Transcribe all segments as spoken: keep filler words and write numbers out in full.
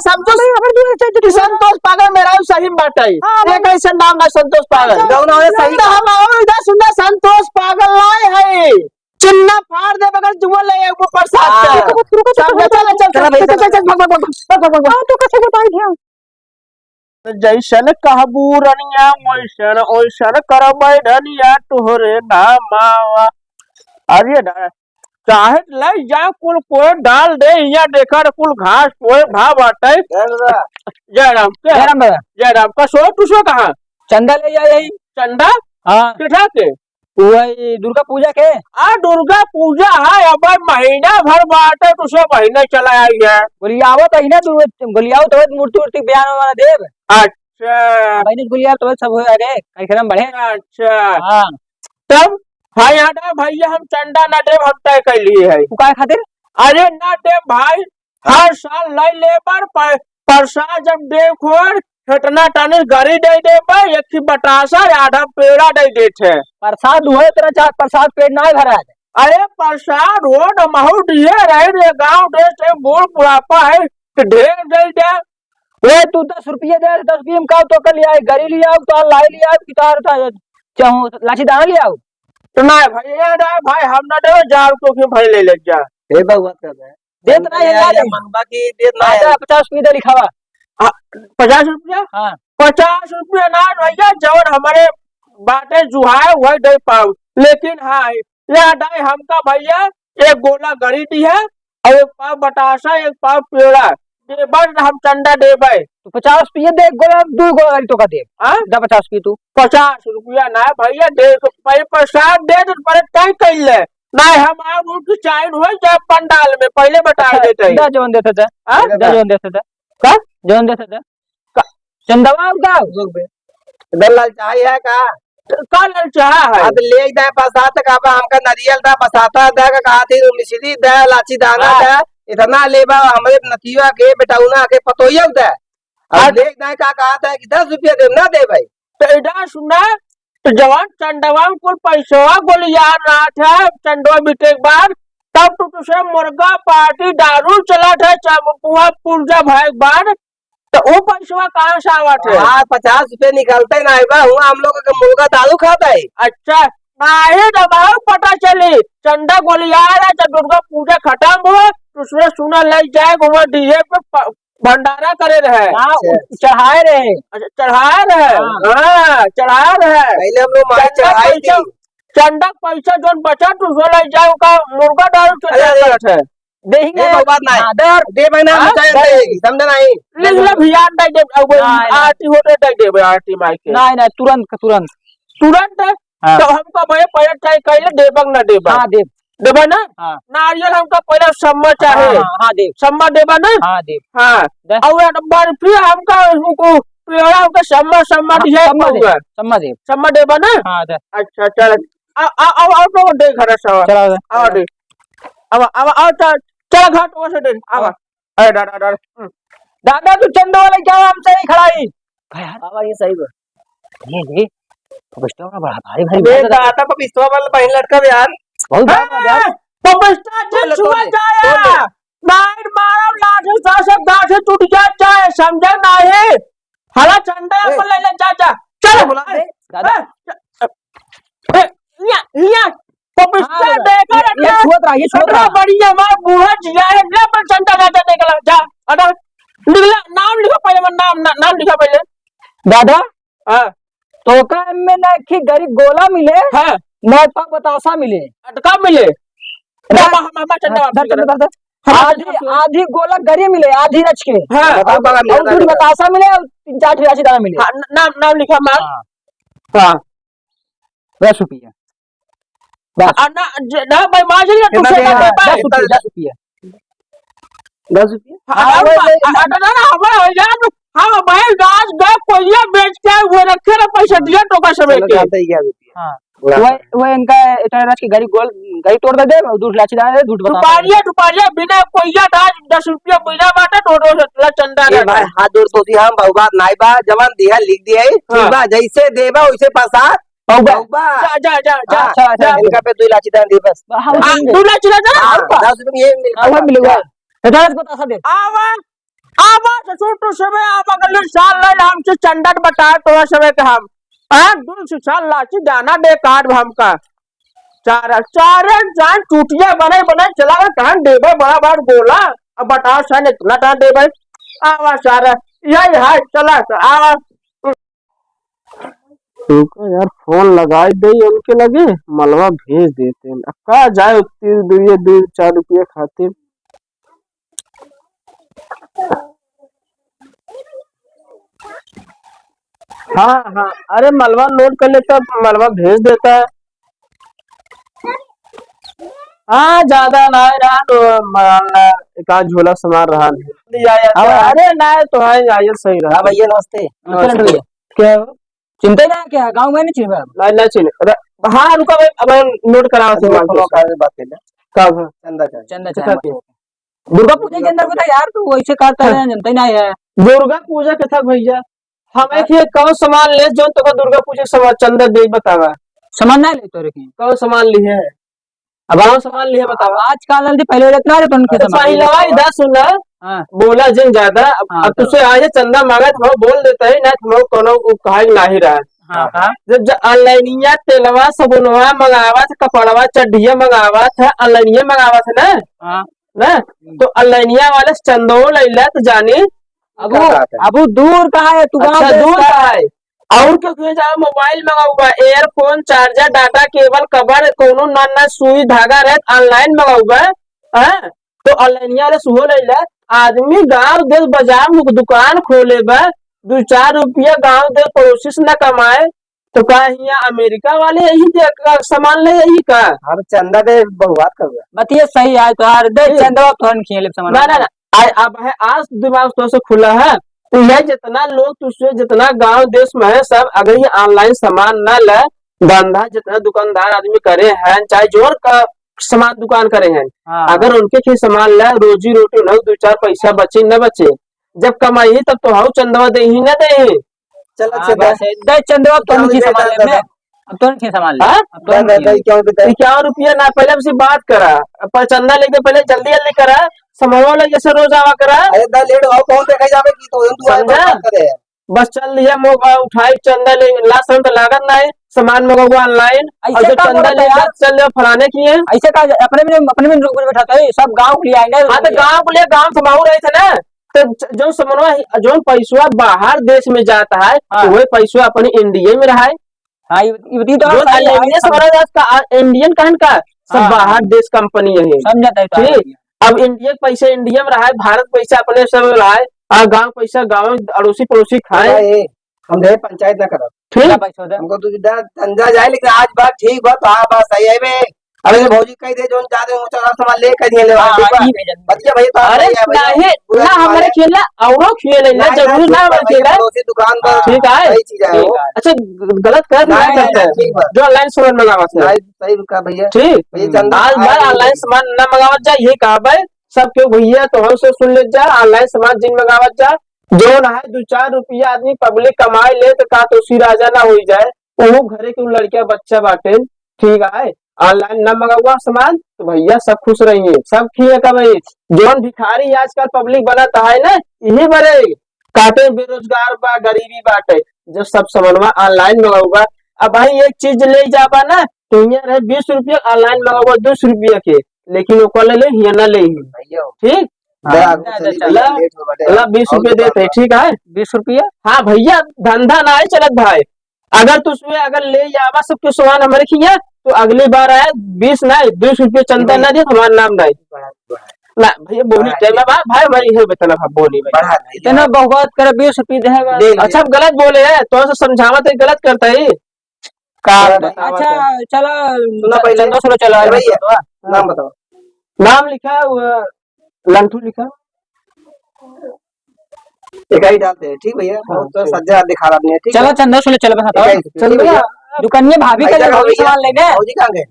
संतोष, अबे, अबे, अबे, अबे, अबे, संतोष पागल मेहरारू सही में बाटे। हाँ, ये भाई। कैसे नाम ना संतोष पागल? हाँ, जौन है सही तो नाम। हम और इधर सुन, संतोष पागल नाहीं है। चिन्ना फाड़ दे बगल जुआ ले वो प्रसाद हाँ। का। रुको, रुको, रुको, समझा? रुको, चल, चल, चल, चल, भाई, चल, चल, चल। चल, भाग, भाग, भाग, भाग, भाग, भाग। हाँ, तो कैसे बताई ध्यान? जैसन कहबू रनिया, वैसन, वैसन करबै धनिया तोहरे नामावा। अरे ना, चाहे ले जा कुल कोई डाल दे, हियाँ देखा रे कुल घास कोई भा बाटे। जय राम। जय राम के? जय राम बाबा। जय राम का सो, तू सो कहाँ? चंदा ले जाए यही। चंदा? हाँ। किठा के? वही दुर्गा पूजा के। आ, दुर्गा पूजा है, अब महीना भर बाटे, दूसरे महीने चला आई है। गोलियावत है ना, दु-, गोलियावत है, मूर्ति उर्ति बयान वाला देव। अच्छा। अब नहीं गोलियावत है, सब हो गए, कार्यक्रम बढ़े। अच्छा। हाँ। तब, हाँ, यहाँ ना भैया, हम चंदा ना देव, हम तय कर लिए है। तू काहे खातिर? अरे ना देव भाई, हाँ। हर साल लै लेबर प-, प्रसाद जब देख होर, हेतना टाने गरी दे देबे, एक ही बतासा, आधा पेड़ा दे देत है। प्रसाद हुए तेरा चार प्रसाद पेट ना भरा है। अरे प्रसाद हो न महू दिए रहे रे, गाँव देश है, बूढ़ बुढ़ापा है, तो ढेर दे दे। ए, तू दस रुपये दे, दस रुपये में का तो कर लिया है, गरी लिया, तो लाई लिया, कि तार था, चाहूँ लाठी दाना लिया। तो ना भाई, ए ना भाई, हम ना देवे, जा तो क्यों भाई ले ले जा। ए बउआ, कर दे। देत ना है यार, यार। मंगवा की देत ना है। आधा पचास रुपये दे लिखावा। हाँ, पचास रुपया? हाँ। पचास रुपया ना भैया, जवन हमारे बाटे जुहाए वही दे पाऊ। लेकिन हाँ, याद आए हमका भैया, एक गोला गरी दी है और एक पाव बतासा, एक पाव पेड़ा। देबा ना हम चंदा देबे। तो पचास रुपये दे, एक गोला, दो गोला गरी तो का देब। हाँ? दा पचास रुपये तू। पचास रुपया ना भैया, दे तो पहले प्रसाद दे दे, पहले तय कर ले। नहीं, हम आउर उठ के चाइन हो जाए पंडाल में, पहले बता अच्छा, देते हैं। दा जवन देते थे। हाँ? दा जवन देते थे। का? जवन देते थे। का? चंदवा उठा। रुक बे। इधर ललचाई है का? का ललचाहा है? अब ले जाए बसात का, अब हमका नरियल दा, बसाता दा का कहा थी, मिश्री दा, लाची दाना हाँ। दा, इतना लेबा हमरे नतिया के, बेटौना के, पतोहिया दा। अब हाँ। ले जाए का कहा था कि दस रुपया दे, ना दे भाई। तो इधर सुना, तो जवान चंदवा कुल पैसवा गोलियार रहा था, चंदवा बीते के बाद, तब तो तुझे मुर्गा पार्टी दारू चला था, चम-, पुआ पुर्जा भाई के बाद, तो वो पैसवा कहाँ से आवत है? हाँ, पचास रुपये निकलते नहीं बा, हुआ हम लोग के मुर्गा दारू खाता है। अच्छा, नाही दबाओ पता चली, चंदा गोलियार है, जब दुर्गा पूजा खत्म हो, तो उसमें सुना ले जाए, वहाँ डीजे पे प-, भंडारा करे रहे। हाँ, अच्छा। उ-, चढ़ाए रहे। अच्छा, चढ़ाए रहे। हाँ। हाँ, चढ़ाए रहे। पहले हम लोग माई चंदा चढ़ाई पैसा, थी। चंदा पैसा जोन बचा, तू सो ले जाए, ओका मुर्गा दारू के अरे, क्या अरे। करत है? देही ए, ना। बाबू, बात ना है। हाँ, दे यार। दे भाई ना, हाँ? हम चाहे दे। नहीं, समझे नहीं। लिख ले भैया, नहीं दे, अब ना, ना। आरती होते दे देबे, आरती माई के। नहीं, नहीं, तुरंत, तुरंत। तुरंत? हाँ। तो हमका भाई पहले तय कर ले, देबक ना देबक। हाँ, देब। देबा ना? हाँ। नारियल हमका पहले सम्मा हाँ, चाहे। हाँ, हाँ, देब। सम्मा देबा ना? हाँ, देब। हाँ। दे। और एक बर्फी हमका, उनको पेड़ा हमका सम्मा, सम्मा हाँ, दिया सम्मा देब, होगा। सम्मा देब। सम्मा देबा ना? हाँ, दे। अच्छा, चल। आ, आ, आ, आ, तो दे घर से। चला, दे। आ, दे। अब, अब, अब, चल, चल घाट ओर से दे। अब। अब। अरे, दादा, दादा। हम्म। दादा, तू चंदो वाले क्या हमसे ही खड़ा ही? हाँ यार। बाबा, ये सही बा। ये, ये, पपिस्टो का बड़ा भारी, भारी अबे, बात है। दादा, पपिस्टो वाला बहिन लड़का बे यार। बहुत बड़ा हाँ, बा यार। पपिस्टा बोल, जिन छुआ बोल, जाया। बोल। मार मारो, लाठी से सब गांठे टूट जा, चाहे समझे नहीं। हला चंदा ए। अपन ले ले, जा, जा। चल। ए, बुला दे। दादा। ए, ए, ए, या, या। पपिस्ता हाँ, दादा। देखा ये, ये रखा। छुअत रहा, ये छुअत इतना रहा। बढ़िया हमारा बूढ़ा जिया है, ले अपन चंदा चाचा देख ला, जा, हटा। लिख ला, नाम लिखा पहले, हमारा नाम, ना-, नाम लिखा पहले। दादा, हाँ। तोका एमे ना एक ही गरी गोला मिले, हाँ। ना एक पाव बतासा मिले। अटका मिले। ना, ना। हम, हम, हम चंदा हाँ, वापस धर, धर, करो। धर, धर। हम आधी, चंदा वापस करो। आधी गोला गरी मिले, आधी रच के। हाँ। बताओ, बताओ, और बताओ। थोड़ी बतासा मिले और तीन चार ठे राशि दाना मिले। हाँ, न-, नाम, नाम लिखा, मार। हाँ। हाँ। दस रुपया। बस। आ, ना, ज-, ना, भाई, मार चलिए, कितना तुमसे दे रहा है? दस रुपया, दस रुपया। दस रुपया? हाँ, हाँ, हम वही, पा-, वही, आ, ना। आ, ना, ना, ना, हमारा हो गया, हम, हम भाई, गाछ, गाछ, कोइया बेच के वो रखे ना, पैसा दिया, टोका समय चलो, के। जाते ही क्या रुपया? हाँ। ना। वो, वो इनका इतना रात की गाड़ी गोल, गाड़ी तोड़ दे, और दूध लाची दाना दे, दूध बता दुपहरिया, दुपहरिया, बिना कोइया, आज दस रुपया बिना बाटे, दो, दो सौ चंदा ए ना भाई, दे। हाथ जोड़ तो दी, हम बहु बात नाई बा, जवान दिया, लिख दिया है, ठीक हाँ। बा, जैसे देबा, वैसे प्रसाद, बहु बा। बहु बा। जा, जा, जा, जा, हाँ, जा। इनका पे दो इलायची दाना दे बस। हाँ, हाँ, दे। दो इलायची दाना, हाँ, बहु बा। दस रुपये ये मिल हाँ, वो मिलेगा। हाँ। इधर से बतासा दे। आवा। आवा ससुर, तू सबे आवा, अगले साल ले हमसे चंदा बटा तो सबे के हम। हाँ, दू से साल लाची जाना दे कार्ड हमका। चार, चार जान चुटिया बने, बने चला गए, कहाँ देबे बड़ा बड़ा गोला, अब बताओ सन इतना कहाँ देबे? आवा सारा, यही है, चला स-, आवा। रुको यार, फोन लगाई दे उनके लगे, मलवा भेज देते हैं। अब का जाए उतनी दूर, ये दो चार रुपये खातिर। हाँ, हाँ, अरे मलवा नोट कर लेता, मलवा भेज देता। हाँ, ज्यादा ना है यार, तो, म-, एक आध झोला सामान रहा नहीं। ले आया अब था। अरे ना, तो है, आइए, सही रहा। हाँ भैया, नमस्ते। नमस्ते। भैया। क्या हो? चिंता ना क्या, गाँव में नहीं चिन्हबा? नहीं, नहीं चिन्ह। अरे, हाँ, रुका भाई, अब हम नोट कराओ थे, अरे, मालूम फोन से। का बात है ना? का हुआ? चंदा चाहिए। चंदा कितना चाहिए। चाहिए? दुर्गा पूजा के अंदर बता यार, तू वैसे करता है, हाँ। जनता ही नहीं है। दुर्गा पूजा के था भैया, हमें हाँ। के कौन सामान ले जो तो दुर्गा पूजा के सामान चंदा दे बतावा। सामान ना ले तो रखी। कौन सामान लिए है? अब कौन सामान लिए बतावा। आजकल जल्दी पहले इतना रे तुमके अच्छा, सामान। पहिलवा इधर सुन ना। हाँ। बोला जिन ज्यादा, अब, हाँ, अब तो। तुझसे आए चंदा मांगा तो हम बोल देते हैं, ना तो हम कोनो उ कहा नहीं रहा। हाँ, हाँ। जब ज-, ऑनलाइनिया तेलवा, सबुनवा मंगावा था, कपड़वा, चड्ढिया मंगावा था, ऑनलाइनिया मंगावा था ना? हाँ। ना? हम्म। तो ऑनलाइनिया वाले से चंदो लैला तो जानी। अब का वो, बात है? अब वो दूर कहाँ है? तू गाँव अच्छा, देश दूर का कहाँ है? और क्यों, क्यों जाओ, मोबाइल मंगाऊबा, earphone, charger, data cable, cover, कोनो ना ना सुई धागा रहे, ऑनलाइन मंगाऊबा, हाँ? तो ऑनलाइनिया वाले सुहो लैला, आदमी गाँव देश बाजार में दुकान खोले बा, दो चार रुपया गाँव देश पड़ोसी से न कमाए, तो का हियाँ अमेरिका वाले यही दे का सामान ले यही का? हाँ, तो चंदा दे बहुआत कर बा। बात ये सही है, तो यार दे ठीक। चंदा, अब तोहन खिए ले सामान। ना, ना, ना, आ, अब है, आज दिमाग तो से खुला है, तो यह जितना लोग तुझसे, जितना गांव देश में है, सब अगर ये ऑनलाइन सामान ना ले, धंधा जितना दुकानदार आदमी करे हैं, चाहे जोर का सामान दुकान करे हैं, हाँ। अगर उनके के सामान ले, रोजी रोटी न हो, दो चार पैसा बचे न बचे, जब कमाई तब तो हाउ चंदवा दे ही ना दे। चल, हाँ, अच्छे बस, दे। दे चंदवा, अब तो क्या उनकी दे, सामान दे, ले दे। अब तो उनकी सामान ले, हाँ? अब तो दे, दे, उनकी दे, ले। क्या दे? इक्यावन रुपया ना, पहले हमसे बात करा, पर चंदा लेके पहले जल्दी जल्दी करा, समूह वाला जैसे रोज आवा करा। अरे दा, लेट हो, कौन देखा जावे कि तो तू आए समझा? बात करे। बस चल दिया, मोबाइल उठाई, चंदा ले, ला संत लागत ना है, सामान मंगावा ऑनलाइन, ऐसे और जो का चंदा बोलत है ले यार? चल जाओ फलाने की है। ऐसे का अपने में, अपने में लोग बैठा था, सब गाँव के लिए आएंगे। हाँ, तो गाँव के लिए, गाँव से माहौल रहे थे ना, तो ज-, जो समनवा है, जो पैसवा बाहर देश में जाता है, हाँ। तो वही पैसवा अपने इंडिया में रहा है। हाँ, ये, ये, ये तो जो सही है। इंडिया से भरा जाता का, आ, इंडियन कहन का, सब हाँ, बाहर हाँ। देश कंपनी है। समझा था, ठीक? अब इंडिया के पैसे इंडिया में रहा है, भारत पैसे अपने सब रहा है, आ गाँव पैसा गाँव अड़ोसी पड़ोसी खाए। भाई, हम ढेर पंचायत ना करब। ठीक? ना पैसा दे। हमको तू सीधा धंधा जाए, लेकिन आज बात ठीक बा, तो हाँ, बात सही है बे। अरे भौजी कह दे, जोन चाहते हो, चला सामान ले, कह दिए ले, हाँ, ठीक बा? ई भेजन। अच्छा भैया, तो आप अरे भैया, भैया, नहीं, पूरा ना सामान हमारे है। खेला, औरो खेल है, नहीं, जरूर नहीं, ना हमारे ठीक बा खेला। भैया, पड़ोसी दुकान पर ठीक है। सही चीज है ठीक वो। है। अच्छा, ग-, गलत कर नहीं, नहीं, नहीं, करते हैं। ठीक बा। जो ऑनलाइन सामान मंगावत है। नहीं, सही कहा भैया। ठीक। भैया, चंदा आज आए बार नहीं ऑनलाइन है। सामान ना मंगावत जा, ये कहा भाई, सब क्यों भैया, तो हमसे सुन ले जा, ऑनलाइन सामान जिन मंगावत जा, जो ना है, दो चार रुपया आदमी पब्लिक कमाए ले, तो का तो उसी राजा ना होई जाए, वो घरे के लड़किया बच्चा बाटे, ठीक है, ऑनलाइन ना मंगावा सामान, तो भैया सब खुश रहिए, सब खिए का भाई। जौन भिखारी आजकल पब्लिक बनत है ना, इही बरे काटे बेरोजगार बा, गरीबी बाटे, जब सब सामानवा ऑनलाइन मंगावा। अब भाई एक चीज ले जाबा ना, तो हियाँ रहे बीस रुपया, ऑनलाइन मंगावा दस रुपया के, लेकिन ओकर ले ले, हियाँ ना ले ही। भैया, ठीक? हाँ, बड़ा दे, दे, चल। ला, लेट हो बाटे। ला, बीस और रुपया दुकान देते, पर। ठीक है? बीस रुपया? हाँ भैया, धंधा ना है चलत भाई। अगर तू उसमें अगर ले आवा सब के सामान हमारे खिया, तो अगली बार आए, बीस ना, बीस रुपया चंदा नहीं। ना दे, हमारा नाम नहीं। बढ़ा, बढ़ा। ना भैया, बोली बढ़ा, टाइम ठीक। बा, भाई, भाई, ये बेतना भाई, बोली भाई। बढ़ा, नहीं, इतना बढ़ा। बहुत कर, बीस रुपया दे है बा। ले, ले। अच्छा, हम गलत बोले हैं, तो से समझावा तो गलत करता है। का बतावा अच्छा, तो। चलो, सुना च-, पहले। चंदो सुनो, चलो, अरे आगे भैया, बतावा। नाम बताओ। नाम लिखा, वो, लंठू लिखा। एक ही डालते हैं, ठीक भैया? हाँ, वो तो ठीक। सज्जा दिखा रहा नहीं है, ठीक चलो, है? चंदो सुनो, चलो, बताओ। एक ही, ठीक चंदो भैया। भैया। दुकानिया भाभी का ऐसा जो करो भौजी भैया। सामान लेने। भौजी कहाँ गए?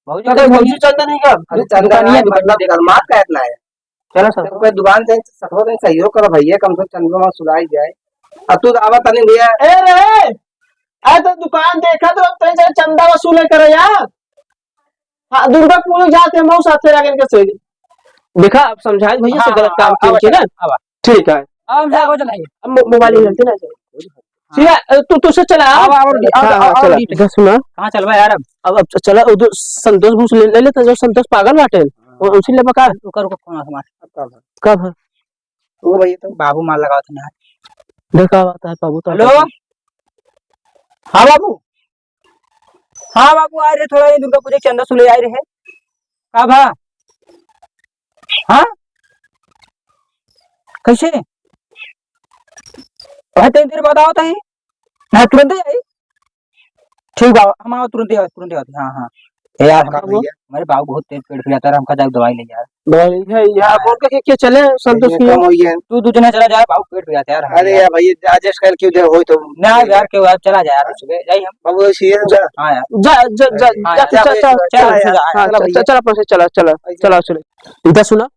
भौजी अरे, कहाँ भौजी गई? चंदा नहीं गया। अरे, चंदा दुकानिया नहीं, भाभी मतलब, देखो। गरमात का इतना है। चलो सर। तो कोई दुकान से सठो दिन सहयोग करो भैया, कम से कम चंद्रमा सुलाई जाए। अब तू आवा तनी भैया। ए रे, आ तो दुकान देखा तो अब तनी चंदा वसूले करे यार। हाँ, दुर्गा पूजा जाते हैं, मऊ साथे लगे इनके से। देखा, अब समझाए भैया से हाँ, गलत हाँ, काम आवा, किए ना। आवा। ठीक है। अब हमसे हाँ। कोई चलाई। अब मो-, मोबाइल ही चलते ना। हाँ। ठीक है, तू, तू से चला। अब, अब, अब, हाँ, अब, हाँ, अब चला। ठीक है। इधर सुना। कहाँ चलबा यार अब? अब, अब चला, उधर संतोष भूस ले, ले लेता, जो संतोष पागल बाटे। हाँ। वो उसी लेबा का? रुका, रुका, फोन आ हमार। अब कब है? कब है? वो भैया तो बाबू मार लगावत है ना। देखा बात है, बाबू तो हेलो? हाँ बाबू। हाँ बाबू, आए रहे थोड़ा, ये दुर्गा पूजा के चंदा सुले आए रहे। का भा? हाँ? कैसे? भाई, तनी देर बाद आवत है। हाँ, तुरंत ही आई। ठीक बा, हम आओ, तुरंत ही आओ, तुरंत ही आओ। हाँ, हाँ। ए यार, हाँ, हमारे, भैया। हमारे बाबू बहुत तेज पेट पिराता है, हमका जाके दवाई ले यार। दवाई ले, है, यहाँ हाँ। बोल के, के, के चले, संतोष ये की। कम हो गया। तू दू जने चला जाए, बाबू पेट पिराता है यार, अरे यार। यार, भैया, adjust करके उधर होई तो। ना यार, के यार, चला जाए यार, सुबह जाई हम। बाबू, सीएम सर। हाँ यार। जा, जा, जा, हाँ जा, यार। चल, चल, चल, चल, चल, चल, चल, हाँ, चला चल, भैया। चल, चला, पैसे चला, चला, ऐसे। चला, चला। इधर सुना,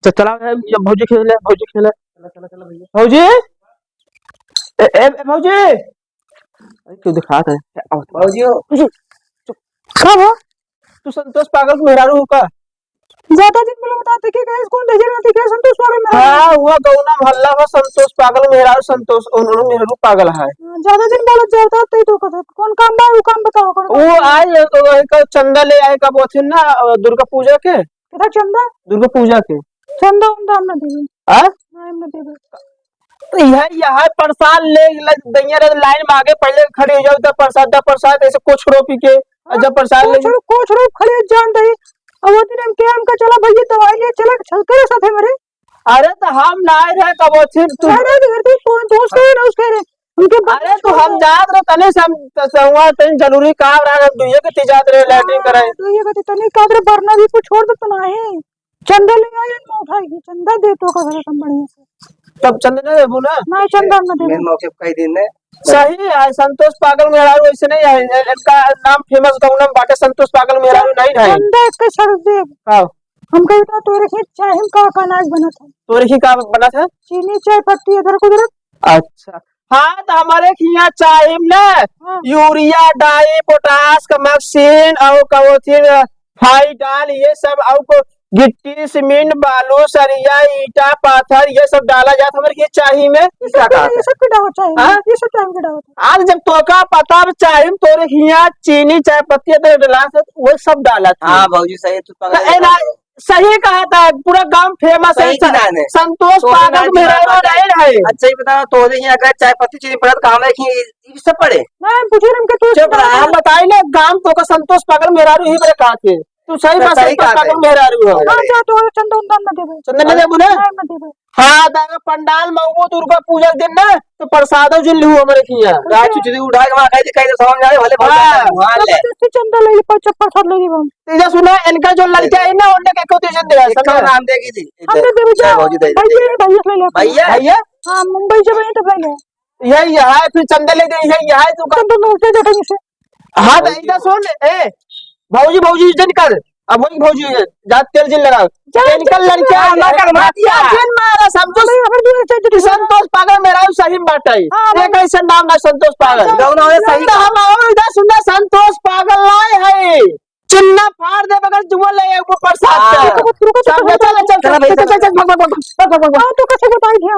चल, चला, ए, ये भौजी खेले, भौजी खेले। चला, चला, चला भैया। भौजी, ए, ए, ए, भौजी। अरे, क्यों दिखात है? भौजी हो। चुप। का हो? तू संतोष पागल के मेहरारू हो का? ज्यादा दिन बोलो, बताते कि कहीं कौन भेजे रहते, क्या संतोष पागल मेहरारू? हाँ, हुआ गौना मोहल्ला में संतोष पागल मेहरारू, संतोष उन्होंने मेहरू पागल है। हाँ, ज्यादा दिन बोलो, ज्यादा तई तो कथो। कौन काम बा, वो काम बताओ, कौन वो काम? आए, तो वही का चंदा ले आए, का बोलते ना, अ, दुर्गा पूजा के। कितना चंदा? दुर्गा पूजा के। चंदा उंदा हम ना देबे। आ? ना, हम ना देबे। तो यह, यह प्रसाद ले, ले, दैया रे, लाइन में आगे पहले खड़ी हो जाओ, तब प्रसाद, तब प्रसाद, ऐसे कोचड़ो पी के, और जब प्रसाद ले कोचड़ो, कोचड़ो खड़ी जान दही। अब वो दिन हम के, हमका चला भैया, दवाई ले चला, चल तेरे साथ है मेरे। अरे तो हम ना आए रहे, कब वो फिर तू अरे तो घर पे कौन दोस्त है ना उसके रे, उनके बाप अरे तो छोड़ हम दे। जात रहे, तने से हम, त-, से हुआ, तनी जरूरी काम रहा, हम दुइये के ती जात रहे, लैट्रिन हाँ, करे। दुइये के ती, तनी का रे, वरना भी कुछ छोड़ दे तो नहीं। चंदा ले आई, हम उठाई, चंदा दे तो का, हम बढ़िया से। तब चंदा ना देबू ना? नहीं, चंदा ना देबू। मेन मौके पे कई दिन ने। सही है, संतोष पागल मेहरारू ऐसे नहीं है, इ-, इनका नाम famous गाँव में बाटे, संतोष पागल मेहरारू नहीं है। चंदा एक के सर दे। हाँ। हम कही तो तोरे खेत चाहे हम का, का अनाज बनत है। तोरे खेत का बनत है? चीनी, चाय पत्ती, अदरक उदरक। अच्छा। हाँ, तो हमारे हियाँ चाहिम ना, हाँ। यूरिया, डाई, पोटाश, कमक्सिन और कवोथिन, फाइडाल, ये सब, और को गिट्टी, सीमेंट, बालू, सरिया, ईंटा, पाथर, ये सब डाला जात हमारे हियाँ चाहिम में। ये सब का, ये सब के डालत चाहिम, हाँ? ये सब चाहिम के डालत है। आज जब तोका पता चाहिम, तोरे हियाँ चीनी, चाय पत्ती, अदरक डाला से, वो सब डालत है। हाँ, भौजी, सही, तू तो पकड़ ए ना, लेता है। सही कहा था, पूरा गांव famous है। सही की जाने। संतोष तो पागल मेहरारू नहीं है। अच्छा, ये बताओ, तोरे हियाँ अगर चाय पत्ती चीनी पड़त, कहाँ में कि ये सब पड़े? नहीं, पूछे हमके तो चुप रहा, हम बताई ना, गांव तो का संतोष पागल मेहरारू ही मेरे कहा थे। तू सही तो बात, सही संतोष पागल मेहरारू हो। हाँ, जा, तो चंदा उंदा ना देबे। चंदा ना देबू ना? नहीं, ना देबे। हाँ, दादा, पंडाल में वो दुर्गा पूजा के दिन ना, तो प्रसादो जिन लिहू हमरे किया। गाय चुचरी उठा के वहाँ कह दे, कह दे, समझ आए, भले भले हाँ। वहाँ ले। जबरदस्ती चंदा ले ले, पर चप्पल सब ले ले हम। इधर सुना, इनका जो लड़का है ना, उनने के को दे दे, इक्का समझा? नाम देगी जी। हम दे देबे, जा। भौजी दे दे। भैया, भैया से ले ले। भैया? भैया? हाँ, मुंबई से भैया तो ले ले। यही है, फिर चंदा ले दे, यही है, तू का चंदा ले दे, दे, दे, दे। हाँ, तो भौजी इधर हो। सुन, ए, भौजी, भौजी जिन कर, अब वही भौजी है, जा तेल जिन लगा। जा, इनका जा, लड़का जा, है, जा, जा, जा। जिन मारा, समझो। अबे, अबे, दूर से, जा, जा। संतोष पागल मेहरारू सही में बाटे। हाँ, ये भाई। कैसे नाम है संतोष पागल? हाँ, जा। गाँव ना होए सही तो का। हम आओ इधर सुन, संतोष पागल नहीं है। चिन्ना फाड़ दे बगल जुआ ले ऊपर साथ हाँ। से। रुको, रुको, रुको, समझा, रुको, चल, चल, चलो भाई, चल, चल, चलो। चल, भाग, भाग, भाग, भाग, भाग, भाग। हाँ, तो कैसे बताई दिया?